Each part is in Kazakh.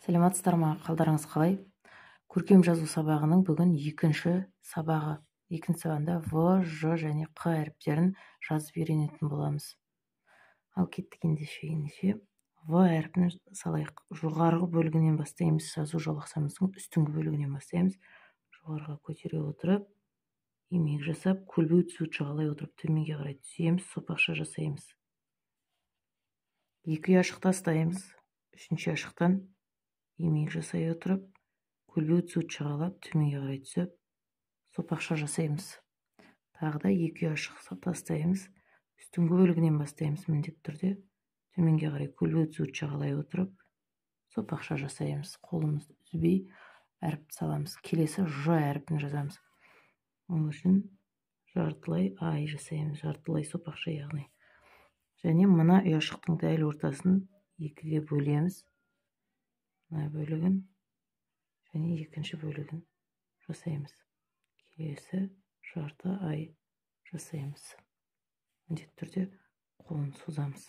Саламатсыздар ма, қалдарыңыз қалай? Көркем жазу сабағының бүгін екінші сабағы. Екінші сабағында В, Ж және Қ әріптерін жазып үйренетін боламыз. Ал кеттік ендеше. В әрпін салайық. Жоғарғы бөлігінен бастаймыз, жазу жолақшамыздың үстіңгі бөлігінен бастаймыз. Жоғарыға көтере отырып, имек жасап, көлбеу түзу жағалай отырып төменге қарай түсеміз, сопақша жасаймыз. Екі ұяшық тастаймыз. Үшінші ұяшықтан имек жасай отырып, көлбеу түзу жағалап төменге қарай түсіп, сопақша жасаймыз. Тағы да екі ұяшық тастаймыз. Үстіңгі бөлігінен бастаймыз міндетті түрде. Төменге қарай көлбеу түзу жағалай отырып, сопақша жасаймыз. Қолымызды үзбей әріп саламыз. Келесі Ж әрпін жазамыз. Ол үшін жартылай ай жасаймыз, жартылай сопақша яғни. Және мына ұяшықтың дәл ортасын екіге бөлеміз. Мына бөлігін және екінші бөлігін жасаймыз. Келесі жарты ай жасаймыз. Міндетті түрде қолын созамыз.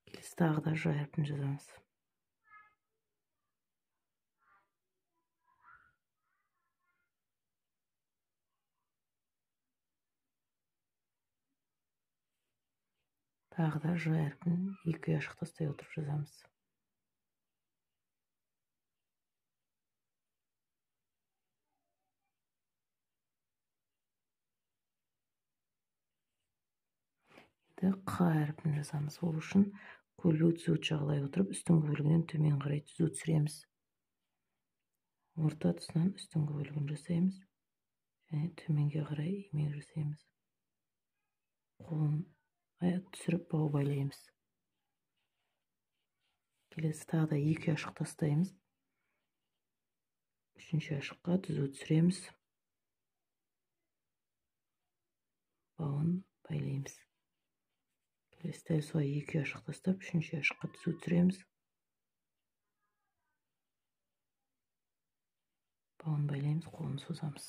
Келесі тағы да Ж әрпін жазамыз. Тағы да Ж әрпін екі ұяшық тастай отырып жазамыз. Енді Қ әрпін жазамыз. Ол үшін көлбеу түзу жағалай отырып, үстіңгі бөлігінен төмен қарай түзу түсіреміз. Орта тұсынан үстіңгі бөлігін жасаймыз және төменге қарай имек жасаймыз. Қолын түсіріп бау байлаймыз. Келесі тағы да екі ұяшық тастаймыз. Үшінші ұяшыққа түзу түсіреміз. Бауын байлаймыз. Келесі дәл солай екі ұяшық тастап, үшінші ұяшыққа түзу түсіреміз. Бауын байлаймыз, қолын созамыз.